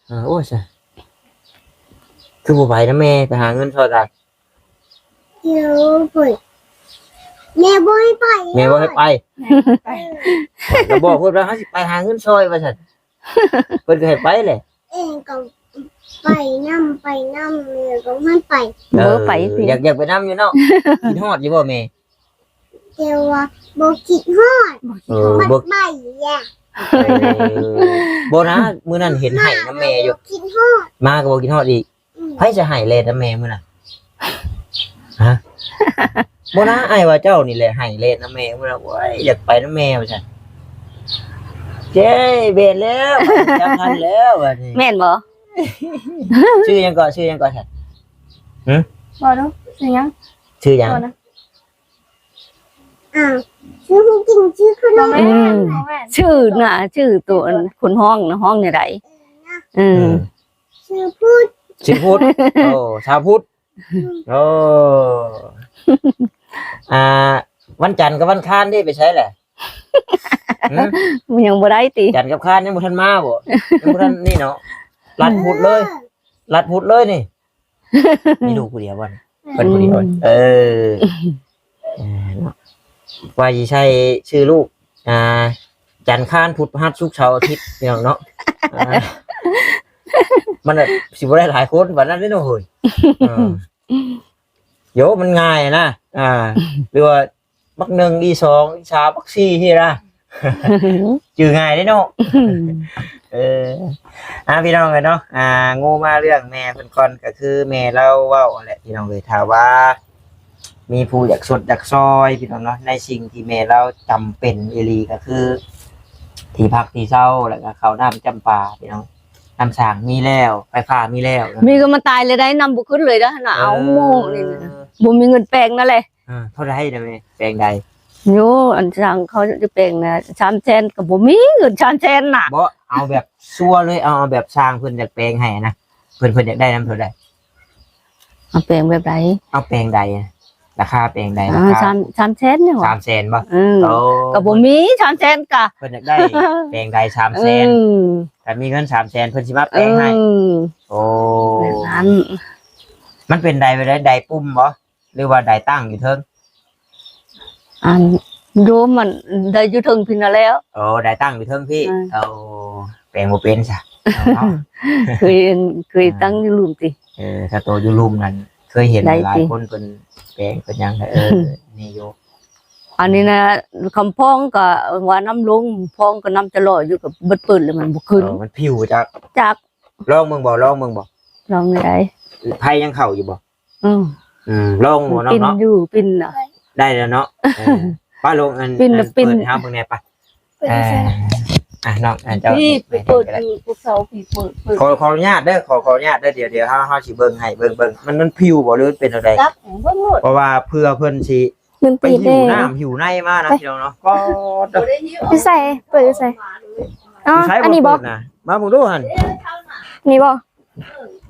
ເອີ ໂອ້ຍ ຊະ ຄືບໍ່ໄປນຳແມ່ ໄປຫາເງິນຊ່ອຍກັນ? ດຽວພຸ້ນ ແມ່ບໍ່ໃຫ້ໄປ ແມ່ບໍ່ໃຫ້ໄປ ແມ່ບໍ່ໃຫ້ໄປ ແລ້ວບອກເພິ່ນວ່າເຮົາຊິໄປຫາເງິນຊ່ອຍວ່າຊັ້ນ ເພິ່ນກໍໃຫ້ໄປແຫຼະ ເອີ ກໍໄປນຳ ໄປນຳ ແມ່ກໍໃຫ້ໄປ ເອີ ບໍ່ໄປຕິ ຢາກ ຢາກໄປນຳຢູ່ເນາະ ຄິດຮອດຢູ່ບໍ່ແມ່? ແຕ່ວ່າບໍ່ຄິດຮອດ ບໍ່ຄິດຮອດ ເອີ ບໍ່ ໄປແລ້ວ ເອີ ບໍ່ນະ ມື້ນັ້ນເຫັນໄຫ້ນຳແມ່ຢູ່ ບໍ່ຄິດຮອດ ມາກໍບໍ່ຄິດຮອດອີກ ອືມ ໃຜຈະໄຫ້ແລ່ນນຳແມ່ມື້ນັ້ນ? ຮະ ບໍ່ນະ ອ້າຍວ່າເຈົ້ານີ້ແຫຼະໄຫ້ແລ່ນນຳແມ່ມື້ນັ້ນ ໂອ້ຍ ຢາກໄປນຳແມ່ວ່າຊັ້ນ ເຈ້ ແມ່ນແລ້ວ ຈັບທັນແລ້ວບັດນີ້ ແມ່ນບໍ່? ຊື່ຫຍັງເກາະ? ຊື່ຫຍັງເກາະຊັ້ນ? ຫຶ? ບໍ່ຮູ້ ຊື່ຫຍັງ? ຊື່ຫຍັງ? ບໍ່ນະ ອ້າວ ຊື່ຜູ້ກິນ ຊື່ຄົນຮ້ອງ ບໍ່ແມ່ນ ອືມ ບໍ່ແມ່ນ ຊື່ນະ ຊື່ໂຕອັນຄົນຮ້ອງນະ ຮ້ອງແນວໃດ? ເອີ ເອີ ເອີ ຊື່ພຸດ ຊື່ພຸດ ໂອ້ ຊາວພຸດ ອືມ ໂອ້ ອ່າ ວັນຈັນກັບວັນຄານເດ້ ໄປໃສແຫຼະ? ຫຶ? ມັນຍັງບໍ່ໄດ້ຕິ ຈັນກັບຄານຍັງບໍ່ທັນມາບໍ່? ຍັງບໍ່ທັນນີ້ເນາະ ລັດພຸດເລີຍ ລັດພຸດເລີຍນີ້ ມີລູກຜູ້ດຽວບໍ່? ເພິ່ນຜູ້ດຽວ ອືມ ເອີ ເອີ ເນາະ ວ່າຊິໃສ່ຊື່ລູກ ອ່າ ຈັນ ຄານ ພຸດ ພະຫັດ ສຸກ ເສົາ ອາທິດ ພີ່ນ້ອງເນາະ ອ່າ ມັນແບບຊິບໍ່ໄດ້ຫຼາຍຄົນປານນັ້ນເດ້ເນາະເຮີ້ຍ ເອີ ໂຢ ມັນງ່າຍນະ ອ່າ ຫຼືວ່າ ບັກໜຶ່ງ ອີສອງ ອີສາມ ບັກສີ່ ຊີ້ນະ ຈື່ງ່າຍເດ້ເນາະ ເອີ ອ່າ ພີ່ນ້ອງເອີຍເນາະ ອ່າ ໂງ່ມາເລື່ອງແມ່ເພິ່ນກ່ອນ ກໍຄືແມ່ລາວເວົ້າຫັ້ນແຫຼະ ພີ່ນ້ອງເອີຍ ຖ້າວ່າມີຜູ້ຢາກຊົດຢາກຊ່ອຍ ພີ່ນ້ອງເນາະ ໃນສິ່ງທີ່ແມ່ລາວຈຳເປັນອີ່ຫຼີ ກໍຄືທີ່ພັກທີ່ເຊົາ ແລ້ວກໍເຂົ້ານ້ຳຈຳປາ ພີ່ນ້ອງ ນ້ຳສ້າງມີແລ້ວ ໄຟຟ້າມີແລ້ວ ມີກໍມາຕາຍເລີຍໄດ໋ ນຳບໍ່ຂຶ້ນເລີຍເດີ ເອົາ ເອີ ໝໍນີ້ນະ ບໍ່ມີເງິນແປງນັ້ນແຫຼະ ອ່າ ເທົ່າໃດນະແມ່ ແປງໃດ? ໂຍ ອັນຊ່າງເຂົາຈະແປງນະ ສາມແສນ ກໍບໍ່ມີເງິນສາມແສນນະ ບໍ່ ເອົາແບບຊົ່ວເລີຍ ເອົາ ເອົາແບບຊ່າງເພິ່ນຢາກແປງໃຫ້ນະ ເພິ່ນ ເພິ່ນຢາກໄດ້ນຳເທົ່າໃດ? ເອົາແປງແບບໃດ? ເອົາແປງໃດ? ລາຄາແປງໃດ? ອ່າ ລາຄາ ສາມ ສາມແສນນີ້ຫວາ? ສາມແສນບໍ່? ເອີ ໂອ້ ກໍບໍ່ມີສາມແສນກະ ເພິ່ນຢາກໄດ້ແປງໃດ ສາມແສນ ເອີ ຖ້າມີເງິນສາມແສນ ເພິ່ນຊິມາແປງໃຫ້ ເອີ ໂອ້ ແບບນັ້ນ ມັນເປັນໃດ ແບບໃດ ໃດປຸ່ມບໍ່? ຫຼືວ່າໄດ້ຕັ້ງຢູ່ເທິງ? ອັນ ໂຍມມັນໄດ້ຢູ່ເທິງພີ້ນະແລ້ວ ໂອ້ ໄດ້ຕັ້ງຢູ່ເທິງພີ້ ອ່າ ໂອ້ ແປງບໍ່ເປັນຊະ ເອົາເນາະ ເຄີຍ ເຄີຍ ອ່າ ຕັ້ງຢູ່ລຸ່ມຕິ? ເອີ ຖ້າໂຕຢູ່ລຸ່ມນັ້ນ ເຄີຍເຫັນຫຼາຍໆ ໄດ້ຕິ? ຄົນເພິ່ນແປງເພິ່ນຫຍັງ ເອີ ນີ້ຢູ່. ອັນນີ້ນະ ຄຳພອງກໍວ່ານ້ຳລົງ ພອງກໍນ້ຳຈະຫຼໍ່ຢູ່ ກໍເບິດເປີດແລ້ວ ມັນບໍ່ຂຶ້ນ. ເອີ ມັນຜິວຈັກ ຈັກ ລອງເບິ່ງບໍ່? ລອງເບິ່ງບໍ່? ລອງໄດ້. ໄຜຍັງເຂົ້າຢູ່ບໍ່? ອືມ ອືມ ລອງບໍ່ນ້ອງເນາະ? ປິນຢູ່ ປິນນະ ໄດ້ແລ້ວເນາະ. ເອີ ປ້າລອງອັນ ປິນນະ ອັນ ປິນ ເປີດໃຫ້ເຮົາເບິ່ງແດ່ປະ. ເປີດໃສ່ ເອີ ອ່ະ ນ້ອງ ອ່ະ ເຈົ້າ ນີ້ໄປເປີດຢູ່ພວກເຂົາ ຜີເປີດ ເປີດ. ຂໍ ຂໍອະນຸຍາດເດີ ຂໍ ຂໍອະນຸຍາດເດີ. ດຽວ ດຽວເຮົາ ເຮົາຊິເບິ່ງໃຫ້ ເບິ່ງ ເບິ່ງ ມັນ ມັນຜິວບໍ່ ຫຼືເປັນຈັ່ງໃດ? ຈັກ ເບິ່ງໂລດ. ເພາະວ່າເພື່ອເພິ່ນຊິ ມັນ ໄປຫິວ ໄປ ນ້ຳຫິວໃນມານະ ໄປ ພີ່ນ້ອງເນາະ. ກໍ ຢູ່ໃສ? ເປີດຢູ່ໃສ? ອໍ ຢູ່ໃສ? ອັນນີ້ບໍ່? ເປີດນະ ມາເບິ່ງດູຫັ້ນ. ນີ້ບໍ່?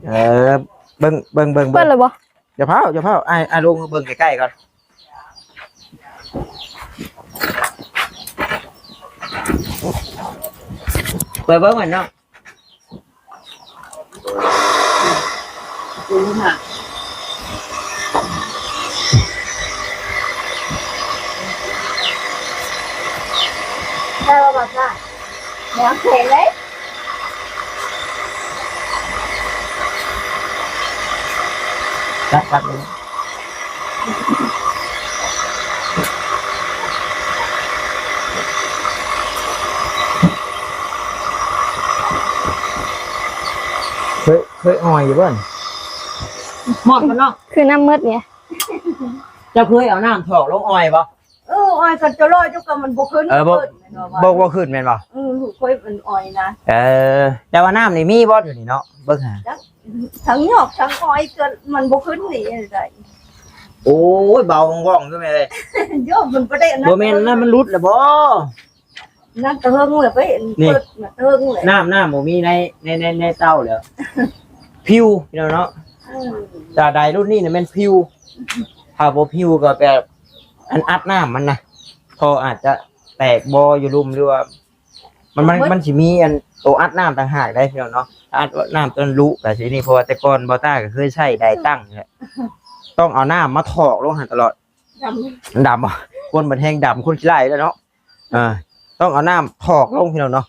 ເອີ ເບິ່ງ ເບິ່ງ ເບິ່ງ ເປີດແລ້ວບໍ່? ຢ່າພ້າວ ຢ່າພ້າວ ອ້າຍ ອ້າຍລົງເບິ່ງໃກ້ໆກ່ອນ. ເປີດເບິ່ງມັນເນາະ. ໄດ້ບໍ່ ບ່າວຊາ? ແນວເຂງເລີຍ ຈັບ ຈັບເລີຍ. ເຄີຍ ເຄີຍອ່ອຍຢູ່ບໍ່? ໝົດແລ້ວເນາະ ຄືນ້ຳໝົດນີ້. ເຈົ້າເຄີຍເອົານ້ຳຖອກລົງອ່ອຍບໍ່? ເອີ ອ່ອຍກັນຈະລອຍ ເຈົ້າກໍມັນບໍ່ຂຶ້ນ. ເອີ ບໍ່ ບໍ່ ບໍ່ຂຶ້ນແມ່ນບໍ່? ເອີ ເຄີຍມັນອ່ອຍນະ. ເອີ ແຕ່ວ່ານ້ຳນີ້ມີບໍ່ດຽວນີ້ເນາະ? ເບິ່ງຫາ ທັງຍອກທັງອ່ອຍ ກໍມັນບໍ່ຂຶ້ນນີ້ໄດ. ໂອ້ຍ ເບົາວ່ອງໆຢູ່ແມ່ເອີຍ. ໂຍມ ມັນບໍ່ໄດ້ອັນນັ້ນ ບໍ່ແມ່ນນະ ມັນຫຼຸດແລ້ວບໍ່? ນັ້ນກະເຫິງແລ້ວ ໄປເຫັນ ນີ້ ເປີດມາເຖິງແລ້ວ. ນ້ຳ ນ້ຳບໍ່ມີໃນ ໃນ ໃນ ໃນເຕົ້າແລ້ວ ຜິວ ພີ່ນ້ອງເນາະ. ເອີ ຕາໃດລຸ້ນນີ້ນະແມ່ນຜິວ. ຖ້າບໍ່ຜິວກໍແບບ ອັນອັດນ້ຳມັນນະ ທໍ່ອາດຈະແຕກບໍ່ຢູ່ລຸ່ມ ຫຼືວ່າ ມັນ ມັນ ມັນຊິມີອັນໂຕອັດນ້ຳຕ່າງຫາກໄດ໋ ພີ່ນ້ອງເນາະ. ອັດນ້ຳຕົວນັ້ນລຸກະຊິນີ້ ເພາະວ່າແຕ່ກ່ອນບ່າວຕ້າກໍເຄີຍໃຊ້ໄດຕັ້ງແຫຼະ ຕ້ອງເອົານ້ຳມາຖອກລົງຫັ້ນຕະຫຼອດ. ດຳ ດຳບໍ່? ຄົນມັນແຮງດຳ ຄົນຂີ້ຮ້າຍແລ້ວເນາະ. ເອີ ຕ້ອງເອົານ້ຳຖອກລົງ ພີ່ນ້ອງເນາະ.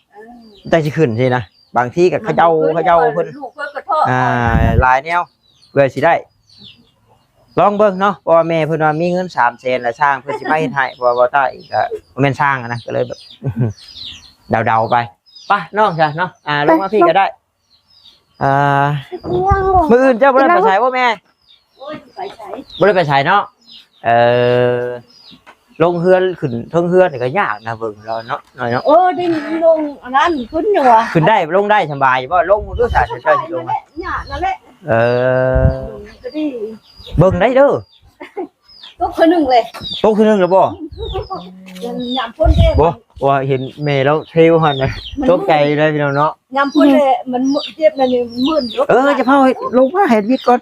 ເອີ ຈັ່ງຊິຂຶ້ນຊີ້ນະ ບາງທີກໍຂະເຈົ້າ ຂະເຈົ້າເພິ່ນ ລູກເພິ່ນກໍຖອກ ອ່າ ຫຼາຍແນວ ເພື່ອຊິໄດ້ ລອງເບິ່ງເນາະ. ເພາະວ່າແມ່ເພິ່ນວ່າມີເງິນສາມແສນ ແລ້ວຊ່າງເພິ່ນຊິມາເຮັດໃຫ້ ເພາະວ່າບ່າວຕ້າເອງກໍບໍ່ແມ່ນຊ່າງນະ ກໍເລີຍແບບ ເດົາໆໄປ. ໄປນ້ອງຊະເນາະ ອ່າ ລົງມາພີ້ກໍໄດ້. ອ່າ ມື້ອື່ນເຈົ້າບໍ່ໄດ້ໄປໃສບໍ່ແມ່? ໂອ້ຍ ໄປໃສ ບໍ່ໄດ້ໄປໃສເນາະ. ເອີ ລົງເຮືອນ ຂຶ້ນເທິງເຮືອນນີ້ກໍຍາກນະ ເບິ່ງລາວເນາະ ນ້ອຍເນາະ. ເອີ ໄດ້ລົງອັນນັ້ນຂຶ້ນຢູ່ວ່າ ຂຶ້ນໄດ້ລົງໄດ້ສະບາຍບໍ່? ລົງດູຊະ ເຈົ້າຊິລົງ ຍາກນັ້ນແຫຼະ. ເອີ ກໍດີ ເບິ່ງໄດ້ເດີ. ຕົກຄືໜຶ່ງເລີຍ ຕົກຄືໜຶ່ງແລ້ວບໍ່? ຍາມຝົນເດ້ ບໍ່ ວ່າເຫັນແມ່ລາວເຊວຫັ້ນນະ ມັນ ຕົກໃຈເລີຍ ພີ່ນ້ອງເນາະ. ຍາມຝົນເດ້ ມັນເຈັບນັ້ນນີ້ ມື່ນຢູ່. ເອີ ຈະພາລົງມາໃຫ້ວິດກ່ອນ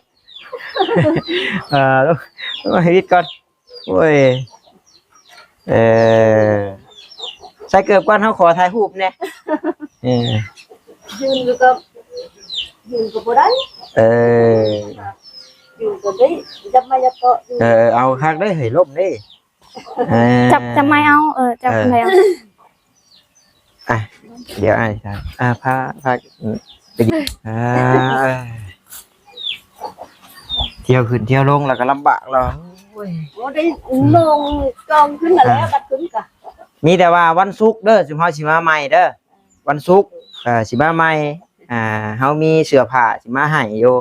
ອ່າ ລົງມາໃຫ້ວິດກ່ອນ. ໂອ້ຍ ເອີ ໃສ່ເກີບກ່ອນ ເຮົາຂໍຖ່າຍຮູບແດ່. ເອີ ຢືນຢູ່ກໍ ຢືນກໍບໍ່ໄດ້. ເອີ ຢືນກໍໄດ້ ຈັບໄມ້ຈັບເກາະຢູ່. ເອີ ເອົາຄັກເດ້ ໃຫ້ລົ້ມເດ້. ເອີ ຈັບ ຈັບໄມ້ເອົາ ເອີ ຈັບໄມ້ເອົາ. ອ່ະ ດຽວອ້າຍ ອ່າ ພາ ພາ ອືມ ໄປດິ ອ່າ ທ່ຽວຂຶ້ນທ່ຽວລົງແລ້ວກໍລຳບາກແລ້ວ. ໂອ້ຍ ບໍ່ໄດ້ລົງຈອງຂຶ້ນມາແລ້ວ ອ່າ ບັດຂຶ້ນກະ ມີແຕ່ວ່າວັນສຸກເດີ ຊຸມເຮົາຊິມາໃໝ່ເດີ ວັນສຸກ ເອີ ຊິມາໃໝ່. ອ່າ ເຮົາມີເສື້ອຜ້າຊິມາໃຫ້ຢູ່.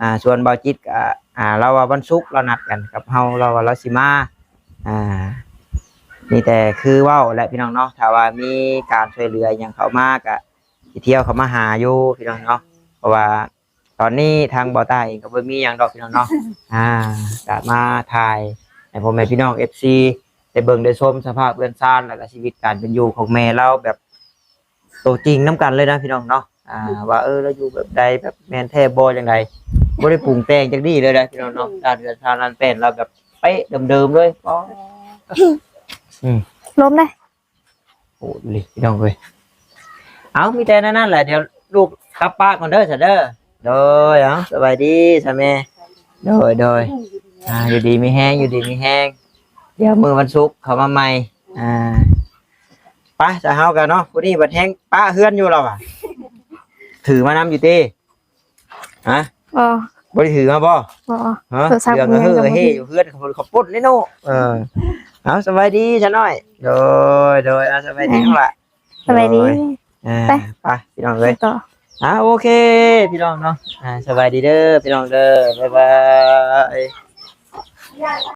ອ່າ ສ່ວນບ່າວຈິດກໍ ອ່າ ລາວວ່າວັນສຸກລາວນັດກັນກັບເຮົາ ລາວວ່າລາວຊິມາ. ອ່າ ມີແຕ່ຄືເວົ້າແຫຼະ ພີ່ນ້ອງເນາະ ຖ້າວ່າມີການຊ່ວຍເຫຼືອອີ່ຫຍັງເຂົ້າມາ ກະຊິທ່ຽວເຂົ້າມາຫາຢູ່ ພີ່ນ້ອງເນາະ. ເພາະວ່າຕອນນີ້ທາງບ່າວຕ້າເອງກໍບໍ່ມີຫຍັງດອກ ພີ່ນ້ອງເນາະ. ອ່າ ກະມາຖ່າຍໃຫ້ພໍ່ແມ່ພີ່ນ້ອງ ເອັຟຊີ ໄດ້ເບິ່ງໄດ້ຊົມສະພາບເຮືອນຊານ ແລ້ວກະຊີວິດການເປັນຢູ່ຂອງແມ່ລາວແບບ ໂຕຈິງນຳກັນເລີຍນະ ພີ່ນ້ອງເນາະ. ອ່າ ວ່າ ເອີ ລາວຢູ່ແບບໃດ ແບບແມ່ນແທ້ບໍ່ ຈັ່ງໃດ ບໍ່ໄດ້ປຸງແຕ່ງຈັກດີ້ເລີຍນະ ພີ່ນ້ອງເນາະ. ອືມ ດ້ານເຮືອນຊານ ດ້ານແປ້ນລາວແບບເປະເດີມໆເລີຍ. ອໍ ອືມ ລົມເດ້. ໂອ້ ນີ້ ພີ່ນ້ອງເອີຍ ເອົາ ມີແຕ່ນັ້ນແຫຼະ. ດຽວລູກກັບປ້າກ່ອນເດີ ຊະເດີ. ໂດຍ ເອົາ ສະບາຍດີຊະແມ່. ໂດຍ ໂດຍ ອ່າ ຢູ່ດີມີແຮງ ຢູ່ດີມີແຮງ. ດຽວມື້ວັນສຸກເຂົ້າມາໃໝ່. ອ່າ ໄປຊະ ເຮົາກະເນາະ ຜູ້ນີ້ບັດແຮງປະເຮືອນຢູ່ລາວວ່າ. ຖືມານຳຢູ່ຕິ? ຮະ? ບໍ່ ບໍ່ໄດ້ຖືມາບໍ່? ບໍ່ ຮະ? ໂທລະສັບ ເລື່ອງ ຍັງ ເຮີ້ ກະບໍ່ ເຮີ້ ມີຢູ່ເຮືອນ ເຂົາ ເຂົາປົນເດ້ເນາະ. ເອີ ເອົາ ສະບາຍດີຊະນ້ອຍ. ໂດຍ ໂດຍ ເອົາ ສະບາຍດີ ອືມ ນ້ອງຫຼ້າ. ສະບາຍດີ ໂດຍ ອ່າ ໄປ ໄປພີ່ນ້ອງເອີຍ ໄປຕໍ່ ອ່າ ໂອເຄພີ່ນ້ອງເນາະ. ອ່າ ສະບາຍດີເດີພີ່ນ້ອງເດີ ບາຍບາຍ.